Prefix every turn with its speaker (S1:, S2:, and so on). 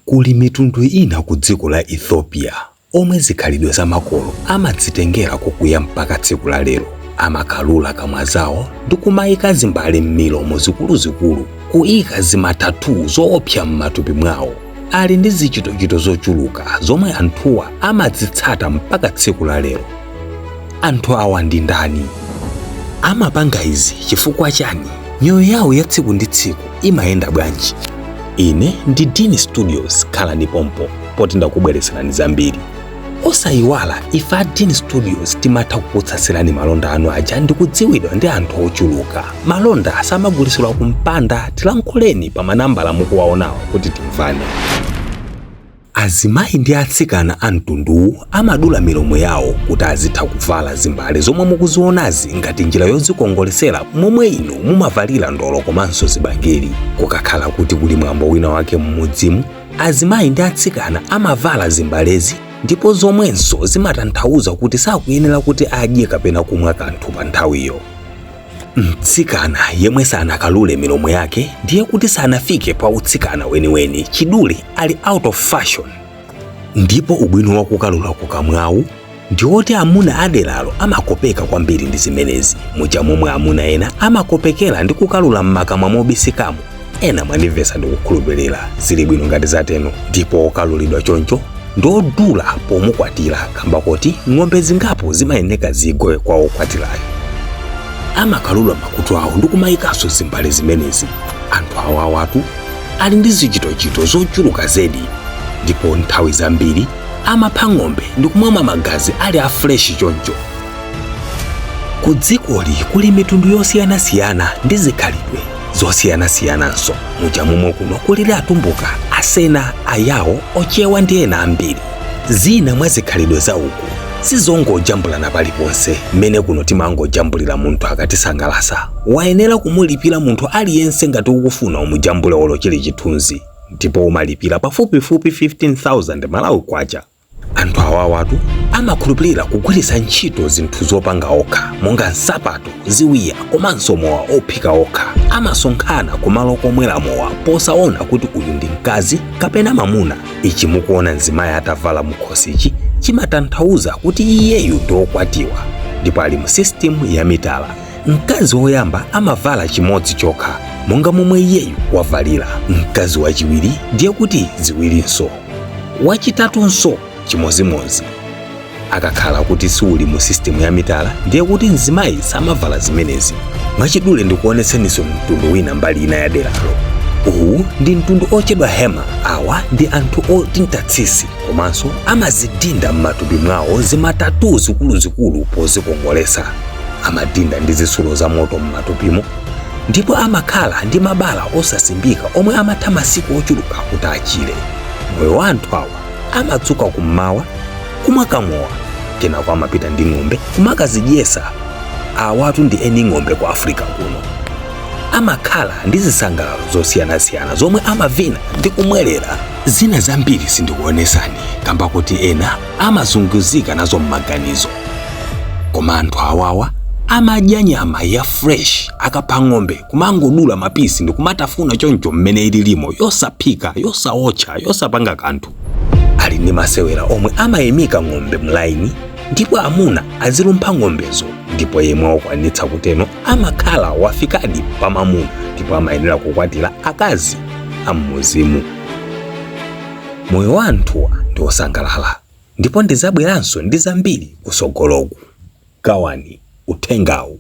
S1: Kuli mitundu ina ku dziko la Ethiopia omwe zikhalidwe za makolo amadzitengera kokuya mpaka tsiku la lero. Amakalula kamwa zawo ndi kumayika zimbale m'milomo zikuluzikulu, kuika zima tattoo zoopsa m'matupi mwawo. Ali ndi zichitochito zochuluka zomwe anthuwa amadzitsata mpaka tsiku la lero. Anthu awa ndi ndani? Amapanga izi chifukwa chani? Miyoyo yawo ya tsiku ndi tsiku imayenda bwanji? Ine ndi Dini Studios, khalani pompo poti ndakubweretserani zambiri. Osayiwala ife a Dini Studios timatha kukutsatsirani malonda anu aja ndi kudziwidwa ndi anthu ochuluka. Malonda samagulitsidwa kumpanda, tilankhuleni pa manambala mukuwaonawa kuti timvane. Azimayi ndi atsikana a mtunduwu amadula milomo yawo kuti azitha kuvala zimbale zomwe mukuzionazi ngati njira yodzikongoletsera momwe inu mumavalira ndolo komanso zibangiri. Kukakhala kuti kuli mwambo wina wake m'mudzimu, azimayi ndi atsikana amavala zimbalezi ndipo zomwenso zimatanthauza kuti sakuyenera kuti adye kapena kumwa kanthu pa nthawiyo. Mtsikana yemwe sanakalule milomo yake ndiye kuti sanafike pa utsikana weniweni, chidule ali out of fashion. Ndipo ubwino wa kukalula kukamwawu ndi woti amuna aderalo amakopeka kwambiri ndi zimenezi, muja momwe amuna ena amakopekera ndi kukalula m'makamwa mobisikamo. Ena mwandimvetsa ndikukhulupirira, zili bwino ngati zateno. Ndipo okalulidwa choncho ndi odula pomukwatira kamba koti ng'ombe zingapo zimayeneka zigwe kwa okwatirayo. Amakalula makutu awo ndi kumayikanso zimbale zimenezi. Anthu awawatu ali ndi zichitochito zochuluka zedi ndipo nthawi zambiri amapha ng'ombe ndi kumamwa magazi ali a fresh choncho. Ku dzikoli kuli mitundu yosiyanasiyana ndi zikhalidwe zosiyanasiyananso. Muja momwe kuno kulili Atumbuka, Asena, Ayao, Ochewa ndi ena ambiri. Zina mwa zikhalidwe za uku sizongojambulana paliponse mmene kuno timangojambulira munthu akatisangalasa. Wayenera kumulipira munthu aliyense ngati ukufuna umujambule olo chili chithunzi ndipo umalipira pafupifupi 15,000 Malawi kwacha. Anthu awawatu amakhulupirira kugwiritsa ntchito zinthu zopanga okha monga nsapato, ziwiya komanso mowa ophika okha. Amasonkhana kumalo komwera mowa posaona kuti uyu ndi mkazi kapena mamuna. Ichi mukuona mzimayi atavala mukhosichi chimatanthauza kuti iyeyu ndi okwatiwa ndipo ali mu system ya mitala. Mkazi woyamba amavala chimodzi chokha monga momwe iyeyu wavalira. Mkazi wachiwiri ndiye kuti ziwirinso. Wachitatunso chimodzimodzi. Akakhala kuti siuli mu system ya mitala ndiye kuti mzimayi samavala zimenezi. Mwachidule ndikuonetseninso mtundu wina mbali ina ya deralo. Uwu ndi mtundu ochedwa Hema. Awa ndi anthu otinta tsitsi komanso amazidinda m'matupi mwawo zima tattoo zikuluzikulu pozikongolesa. Amadinda ndi zitsulo za moto m'matupimo ndipo amakhala ndi mabala osasimbika omwe amatha masiku ochuluka kuti achire. Moyo wa anthu awa amadzuka kummawa kumwa kamowa kenako amapita ndi ng'ombe kumakazidyesa. Awatu ndi eni ng'ombe ku Africa kuno. Amakhala ndi zisangalalo zosiyanasiyana zomwe amavina ndi kumwerera. Zina zambiri sindikuonesani kamba kuti ena amazunguzika nazo m'maganizo. Koma anthu awawa amadya nyama ya fresh akapha ng'ombe kumangodula mapisi ndikumatafuna choncho mmene ililimo yosaphika yosaotcha yosapanga kanthu. Ali ndi masewera omwe amayimika ng'ombe mulaini ndipo amuna azilumpha ng'ombezo ndipo yemwe wakwanitsa kuteno amakhala wafikadi pa mamuna ndipo amayenera kukwatira akazi am'mudzimu. Moyo wa anthuwa ndi wosangalala ndipo ndizabweranso ndi zambiri kusogoloku. Gawani uthengawu.